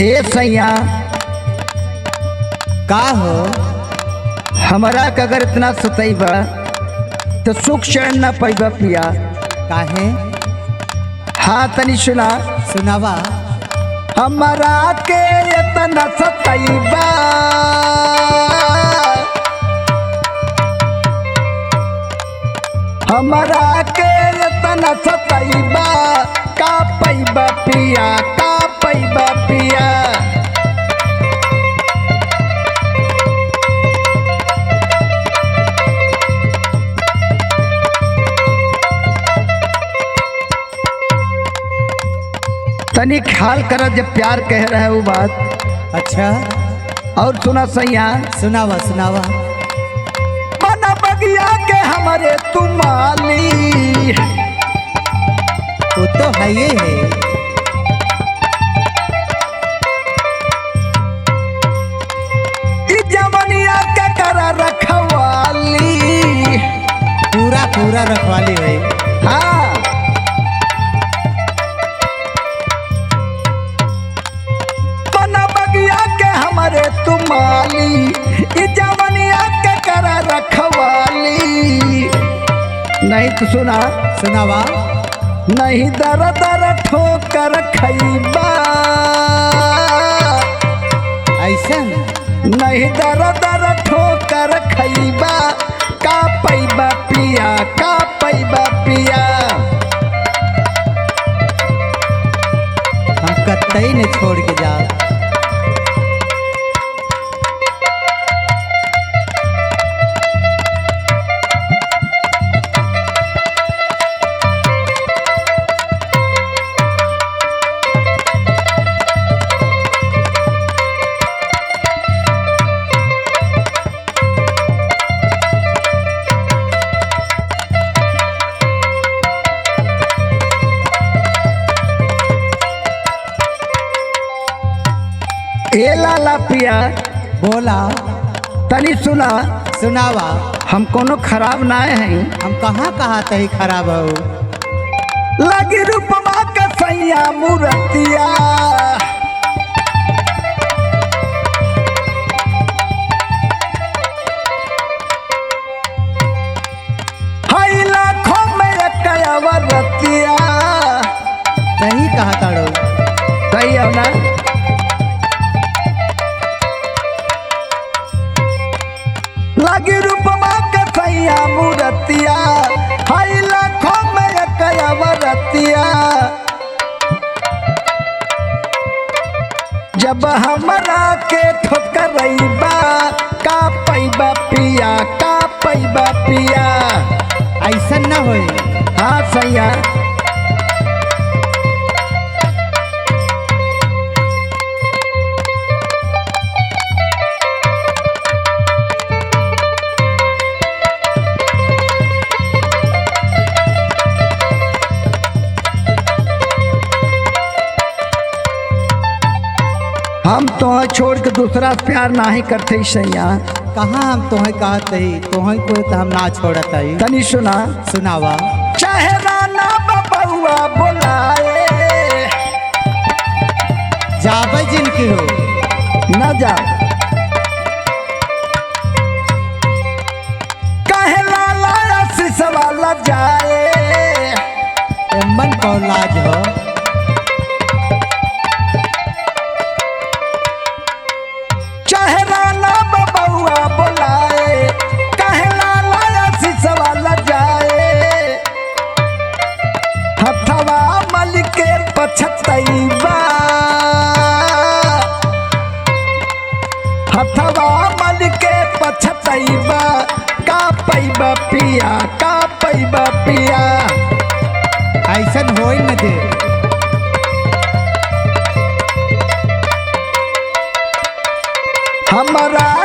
ए सैया का हो? हमरा के अगर इतना सतैबा तो सुख चैन न पैबा पिया। काहे? हाँ तनी सुना। सुनावा। हमरा के इतना सतैबा, हमरा के इतना सतैबा, का पैबा पिया, का पैबा पिया। तनी ख्याल कर जब प्यार कह रहे वो बात। अच्छा। और सुना सैया। सुनावा सुनावा। मना बगिया के हमारे तुमाली, वो तो है ये है। ई जवनिया के करा रखवाली, पूरा पूरा रखवाली है। हाँ मना बगिया के हमारे तुमाली, ई जवनिया के करा रखवाली। नहीं तो सुना। सुनावा। नहीं दर दर ठोकर खैबा, ऐसा? नहीं दर दर ठोकर खैबा, का पैबा पिया, का पैबा पिया। हम कतई न छोड़ के जाओ। ए लाला पिया। बोला। तनी सुना। सुनावा। हम कोनो खराब ना हैं। हम कहाँ कहाँ तही खराब हो? लगी रूपमा के सैया मूरतिया, हाय लाखों में एक रतिया। सही कहा ताड़ो। सही हो ना? लगी रूपमा के सैया मूरतिया, हाय लाखों में एक रतिया। जब हमरा के ठोकरैबा, का पैबा पिया, का पैबा पिया। ऐसा न होए। हाँ सैया। हम तो छोड़ के दूसरा प्यार नहीं करते सैया। कहाँ हम तोहें कहत ही, तोहें को तो हम ना छोड़त ही। तनी सुना। सुनावा। चाहे राना बबुआ बोलाए, जाबे जिनकी हो। न जा कहे लाला आशीष वाला जाए। मन को लाज हो। चाहे राना बबुआ बोलाए, कहे लाला आशीष वाला जाए। हथवा मल के पछतैबा, हथवा मल के पछतैबा, का पैबा पिया, का पैबा पिया। ऐसा होई न दे। हमरा